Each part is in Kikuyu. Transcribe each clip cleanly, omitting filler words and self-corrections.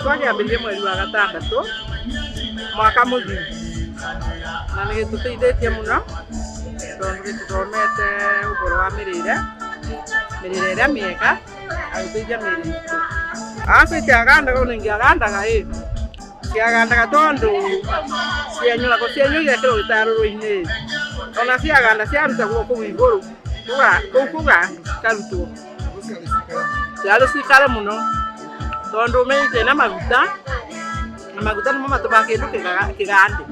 Twakĩambĩrĩirie mweri wa gatandatũ mwaka mũthiru na nĩ gĩtũteithĩtie mũno tondũ gĩtũthomete ũhoro wa mĩrĩre, mĩrĩre ĩrĩa mĩega na gũteithia mĩrĩ itũ. Arabu itiagandaga ona ingĩagandaga ĩ, ciagandaga tondũ cienyũragwo cienyũ igekĩrwo gĩtarũrũ-inĩ ona ciaganda ciarutagwo kũu igũrũ kũu kũgandu cikarutwo ciarĩ cikare mũno tondũ ũmenyete ĩna maguta na maguta nĩmo matũmaga kĩndũ kĩgande.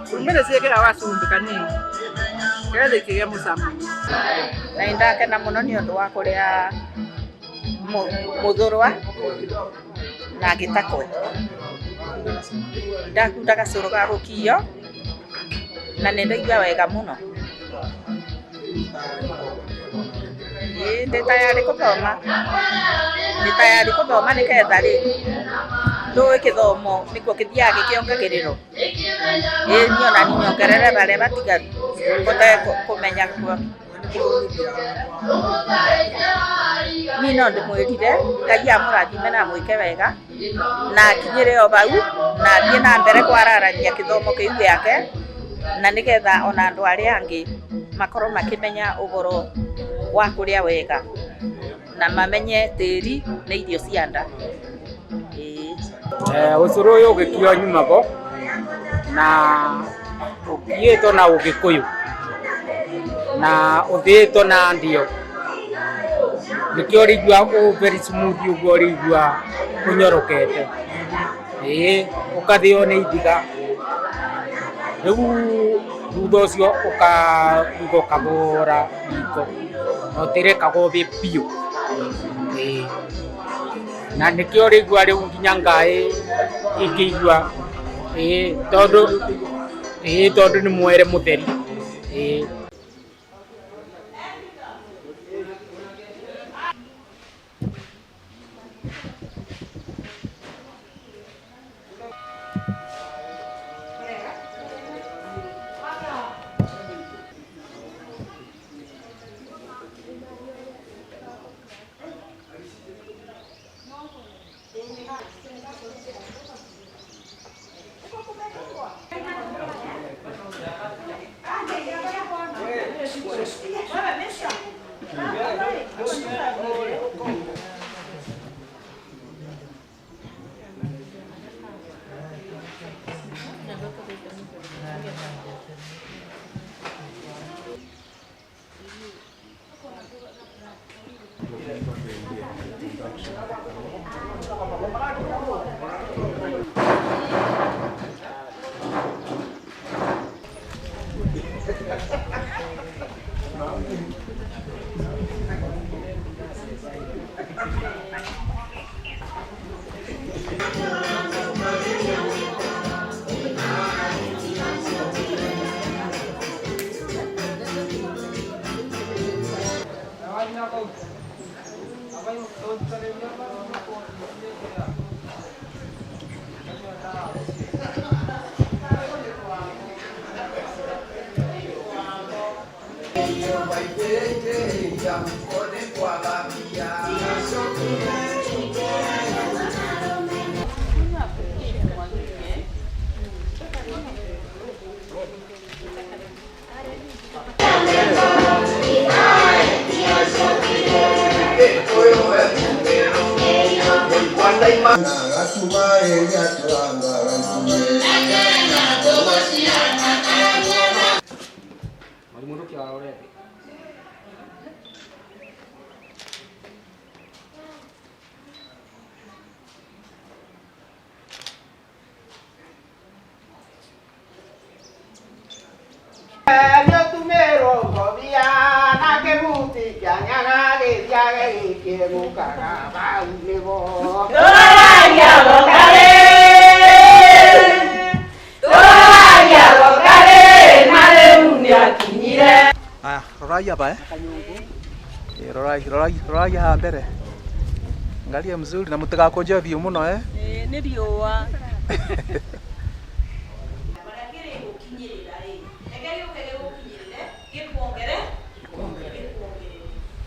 Cumbĩ nĩ ciĩkĩragwo gacumbĩ kanini nĩgetha ikĩgĩe mũcamo. Na nĩ ndakena mũno nĩ ũndũ wa kũrĩa mũthũrwa na gĩtakwe. Ndakunda gacũrũ ga gũkio na nĩ ndaigua wega mũno. Ĩĩ ndĩ tayarĩ gũthoma, ndĩ tayarĩ gũthoma nĩgetha rĩ, ndũĩ gĩthomo nĩkuo gĩthiaga gĩkĩongagĩrĩrwo. Ĩĩ niĩ ona niĩ nyongerere barĩa batigaru hote kũmenya kuo. Niĩ no ndĩmwĩrire Ngai amũrathime na amwĩke wega na akinyĩre o hau na athiĩ na mbere kwararania gĩthomo kĩu gĩake na nĩgetha ona andũ arĩa angĩ makorwo makĩmenya ũhoro wa kũrĩa wega na mamenye tĩri nĩ irio cia nda. Ĩĩ. Ũcũrũ ũyũ ũgĩkio nyumago na ũkiĩtwo na ũgĩkũyũ na ũthĩĩtwo na ndio nĩkĩo ũrĩigua ũ very smooth ũguo ũrĩigua ũnyorokete. Ĩĩ ũkathĩo nĩ ithiga rĩu thutha ũcio ũkaruga ũkabora riko na ũtirekagwo ũbĩe biũ. Ĩĩ na nĩkĩo ũrĩigua rĩu nginya ngaĩ ĩkĩigua ĩĩ tondũ ĩĩ tondũ nĩ mwere mũtheri ĩĩ. Aya, rorai hapa eh. Rorai, rorai, rorai haha mbere. Angalia mzuri na mtigakunje biũ mũno eh. Nĩ riũa.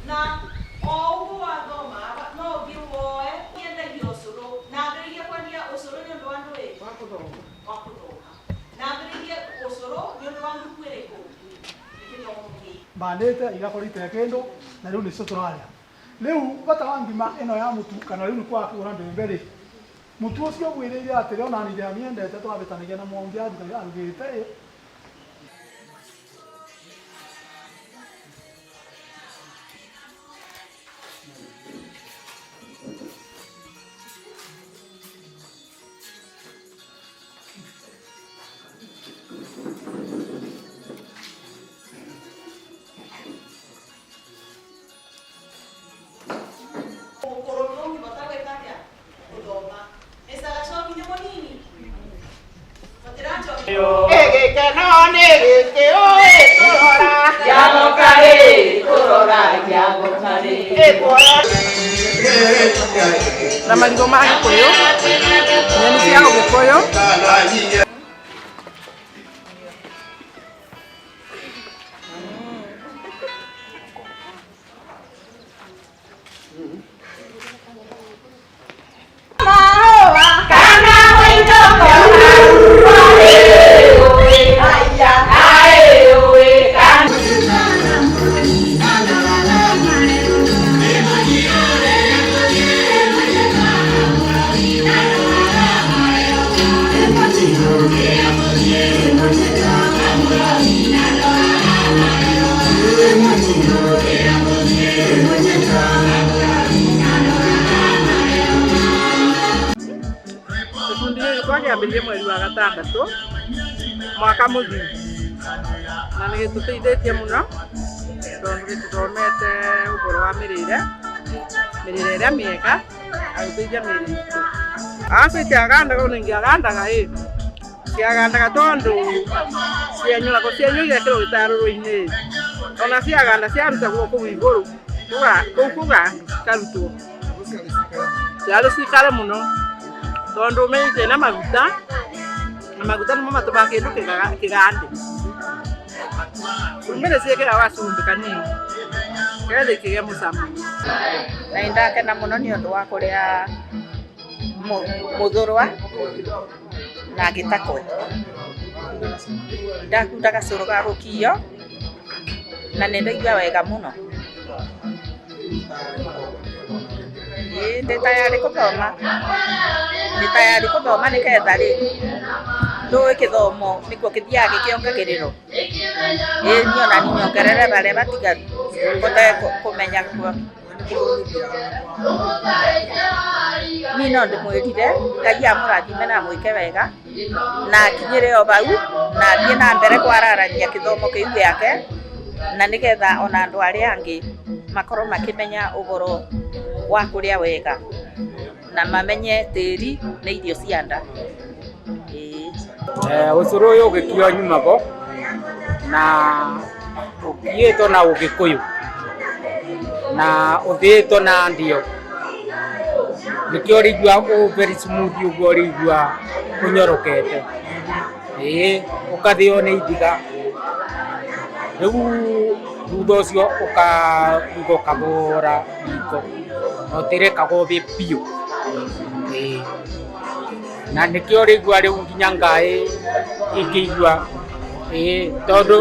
Na o ũguo wathoma no ũthiĩ woe ũkĩendagia ũcũrũ. Mbandĩte igakorwo itarĩ kĩndũ na rĩu nĩcio tũrarĩa. Rĩu bata wa ngima ĩno ya mũtu kana rĩu nĩ kwaga kũgũra mbembe rĩ, mũtu ũcio ngwĩrĩire atĩrĩ ona niĩ ndiamiendete twahĩtanagia na Mwangi arugĩte ĩ. Gũkorwo ndũngĩhota gwĩka atĩa gũthoma Mr. Gacoki nĩ mũnini mũtiranjokia Gĩkeno nĩ gĩkĩ ũĩ kũrora na marigũ ma Gĩkũyũ, nyeni cia Ũgĩkũyũ. Gĩkundi gĩkĩ twakĩambĩrĩirie mweri wa gatandatũ mwaka mũthiru na nĩ gĩtũteithĩtie mũno tondũ gĩtũthomete ũhoro wa mĩrĩre, mĩrĩre ĩrĩa mĩega ya gũteithia mĩrĩ itũ. Arabu ciagandaga ona ingĩagandaga ĩ, ciagandaga tondũ cienyũragwo cienyũ igekĩrwo gĩtarũrũ-inĩ ĩ, ona ciaganda ciarutagwo kũu igũrũ kũu kũgandu cikarutwo. Ciarĩ cikare mũno tondũ ũmenyete na maguta na maguta nĩmo matũmaga kĩndũ kĩgande. Cumbĩ nĩ ciĩkĩragwo gacumbĩ kanini nĩgetha ikĩgĩe mũcamo. Na nĩ ndakena mũno nĩ ũndũ wa kũrĩa mũthũrwa na gĩtakwe. Ndakunda gacũrũ ga gũkio na nĩ ndaigua wega mũno. Ĩĩ ndĩ tayarĩ gũthoma, ndĩ tayarĩ gũthoma nĩgetha rĩ, ndũĩ gĩthomo nĩkuo gĩthiaga gĩkĩongagĩrĩrwo. Ĩĩ niĩ ona niĩ nyongerere barĩa batigaru hote kũmenya kuo. Niĩ no ndĩmwĩrire Ngai amũrathime na amwĩke wega na akinyĩre o hau na athiĩ na mbere kwararania gĩthomo kĩu gĩake na nĩgetha ona andũ arĩa angĩ makorwo makĩmenya ũhoro wa kũrĩa wega na mamenye tĩri nĩ irio cia nda. Ĩĩ. Ũcũrũ ũyũ ũgĩkio nyuma bo na ũkiĩtwo na Ũgĩkũyũ na ũthĩĩtwo na ndio nĩkĩo ũrĩigua ũ very smooth ũguo ũrĩigua ũnyorokete ĩĩ ũkathĩo nĩ ithiga rĩu thutha ũcio ũkaruga ũkabora riko na ũtirekagwo ũbĩe biũ ĩĩ na nĩkĩo ũrĩigua rĩu nginya ngaĩ ĩkĩigua ĩĩ tondũ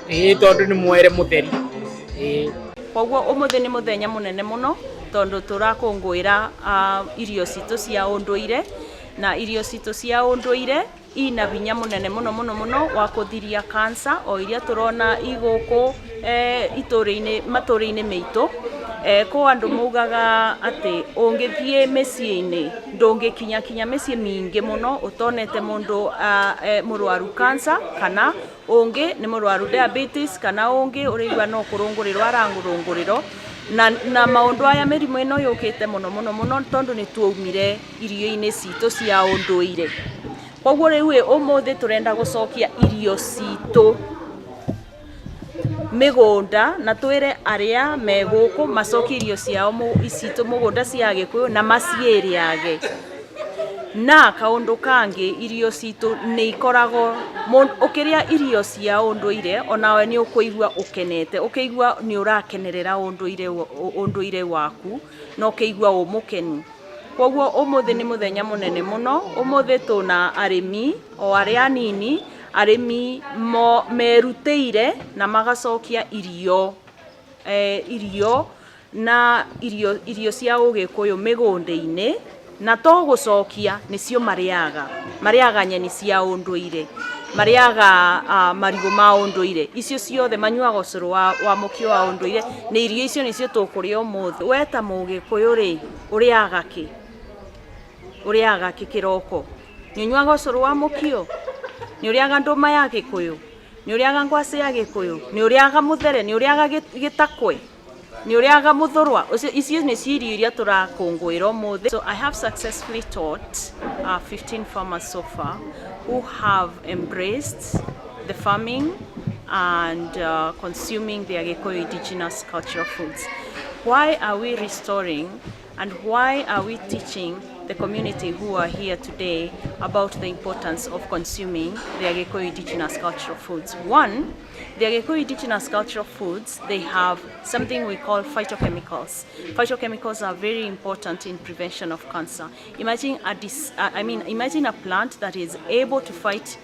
ĩĩ tondũ nĩ mwere mũtheri ĩĩ. Koguo ũmũthĩ nĩ mũthenya mũnene mũno tondũ tũrakũngũĩra irio citũ cia ũndũire na irio citũ cia ũndũire ina hinya mũnene mũno mũno mũno wa kũthiria cancer o iria tũrona igũkũ itũũra-inĩ matũũra-inĩ meitũ. Kũ andũ maugaga atĩ ũngĩthiĩ mĩciĩ-inĩ ndũngĩkinya kinya mĩciĩ mĩingĩ mũno ũtonete mũndũ mũrwaru cancer kana ũngĩ nĩ mũrwaru diabetes kana ũngĩ ũrĩigua no kũrũngũrĩrwo arangũrũngũrĩrwo na maũndũ aya mĩrimũ ĩno yũkĩte mũno mũno mũno tondũ nĩ tuaumire irio-inĩ citũ cia ũndũire. Koguo rĩu ĩ ũmũthĩ tũrenda gũcokia irio citũ mĩgũnda na twĩre arĩa me gũkũ macokie irio ciao citũ mũgũnda cia Gĩkũyũ na maciĩrĩage. Na kaũndũ kangĩ irio citũ nĩ ikoragwo ũkĩrĩa irio cia ũndũire onawe nĩ ũkũigua ũkenete ũkĩigua nĩ ũrakenerera ũndũire waku na ũkĩigua wĩ mũkenu. Koguo ũmũthĩ nĩ mũthenya mũnene mũno, ũmũthĩ tũna arĩmi o arĩa anini Arĩmi merutĩire na magacokia irio irio na irio cia ũgĩkũyũ mĩgũnda-inĩ, na to gũcokia nĩcio marĩaga. Marĩaga nyeni cia ũndũire, marĩaga marigũ ma ũndũire, icio ciothe manyuaga ũcũrũ wa mũkio wa ũndũire, na irio icio nĩcio tũkũrĩa ũmũthĩ. We ta mũgĩkũyũ rĩ, ũrĩaga kĩ? Ũrĩaga kĩ kĩroko? Nĩ ũnyuaga ũcũrũ wa mũkio? Nĩ ũrĩaga ndũma ya gĩkũyũ? Nĩ ũrĩaga ngwacĩ ya gĩkũyũ? Nĩ ũrĩaga mũthere? Nĩ ũrĩaga gĩtakwe? Nĩ ũrĩaga mũthũrwa? Icio nĩcio irio iria tũrakũngũĩra ũmũthĩ. So I have successfully taught 15 farmers so far who have embraced the farming and consuming the Agikuyu indigenous cultural foods. Why are we restoring and why are we teaching the community who are here today about the importance of consuming the Agikuyu indigenous cultural foods? One, the Agikuyu indigenous cultural foods, they have something we call phytochemicals. Phytochemicals are very important in prevention of cancer. Imagine imagine a plant that is able to fight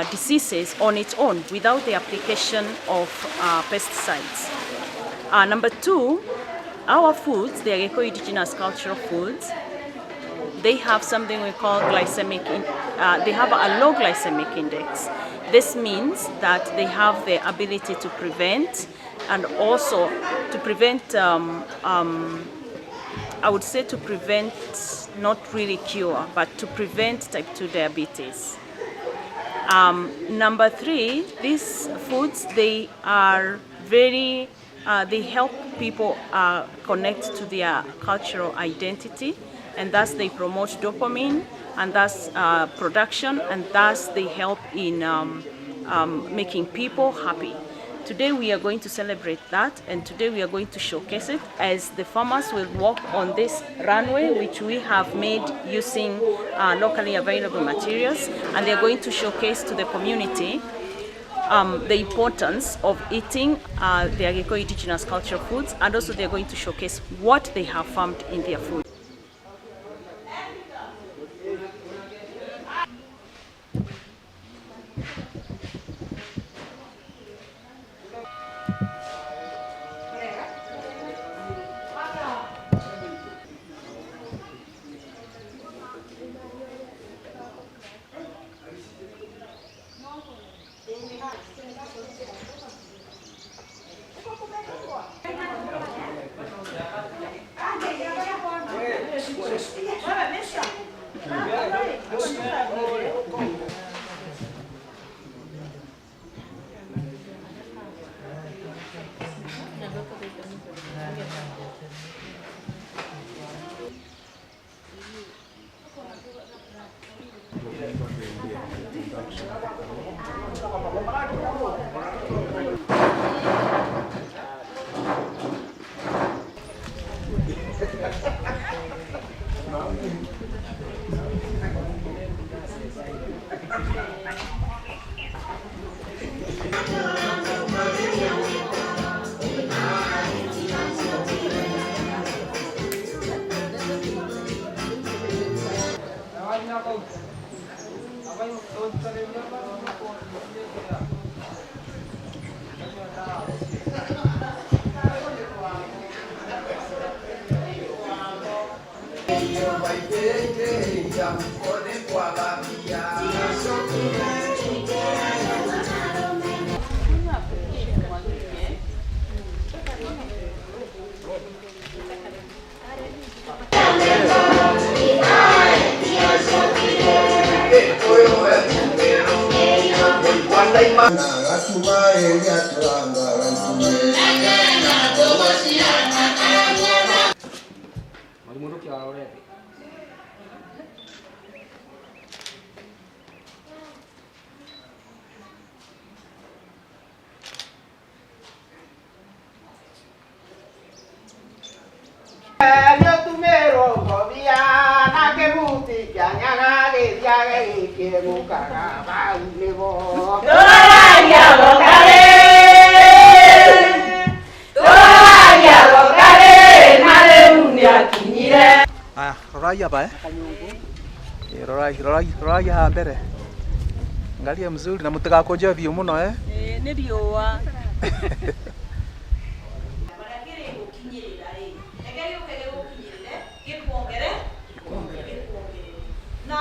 diseases on its own without the application of pesticides. Number two, our foods, the Agikuyu indigenous cultural foods, they have something we call glycemic, they have a low glycemic index. This means that they have the ability to prevent and also to prevent, I would say to prevent, not really cure, but to prevent type 2 diabetes. Number three, these foods, they are very, they help people connect to their cultural identity, and thus they promote dopamine, and thus production, and thus they help in making people happy. Today we are going to celebrate that, and today we are going to showcase it as the farmers will walk on this runway, which we have made using locally available materials, and they are going to showcase to the community the importance of eating the Agikuyu indigenous cultural foods, and also they are going to showcase what they have farmed in their food. Aya, rorai hapa eh. Rorai, rorai, rorai haha mbere. Angalia mzuri na mutikakojoe biũ mũno eh. Ĩĩ nĩ riũa. Na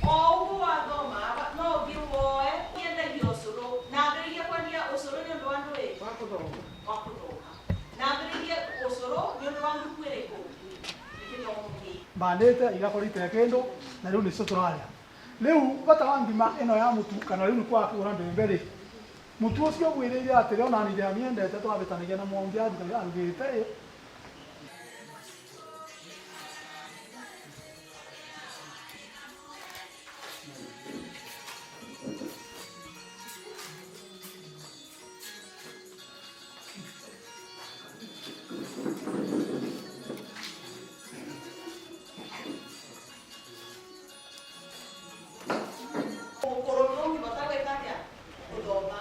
o ũguo wathoma no ũthiĩ woe ũkĩendagia ũcũrũ na ambĩrĩria kwendia ũcũrũ nĩ ũndũ wa ndũĩ wa gũthoma na ambĩrĩrie ũcũrũ nĩ ũndũ wa ngurubu ĩrĩkũ gĩthomo gĩkĩ. Mbandĩte igakorwo itee kĩndũ na rĩu nĩcio tũrarĩa. Rĩu bata wa ngima ĩno ya mũtu kana rĩu nĩ kwaga kũgũra mbembe rĩ, mũtu ũcio ngwĩrĩire atĩrĩ ona niĩ ndiamiendete twahĩtanagia na Mwangi arugĩte ĩ. Gũkorwo ndũngĩhota gwĩka atĩa gũthoma.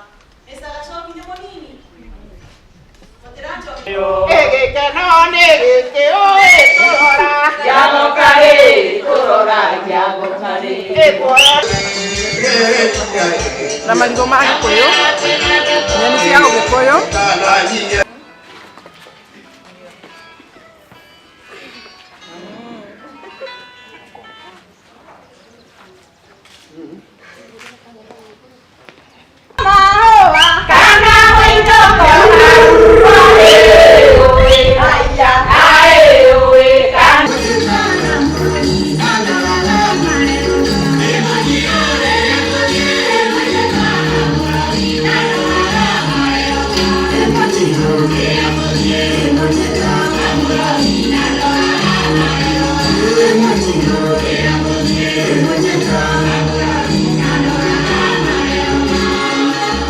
Mr. Gachoki nĩ mũnini mũtiranjoki. Gĩkeno nĩ gĩkĩ ũĩ kũrora Na marigũ ma Gĩkũyũ, nyeni cia Ũgĩkũyũ.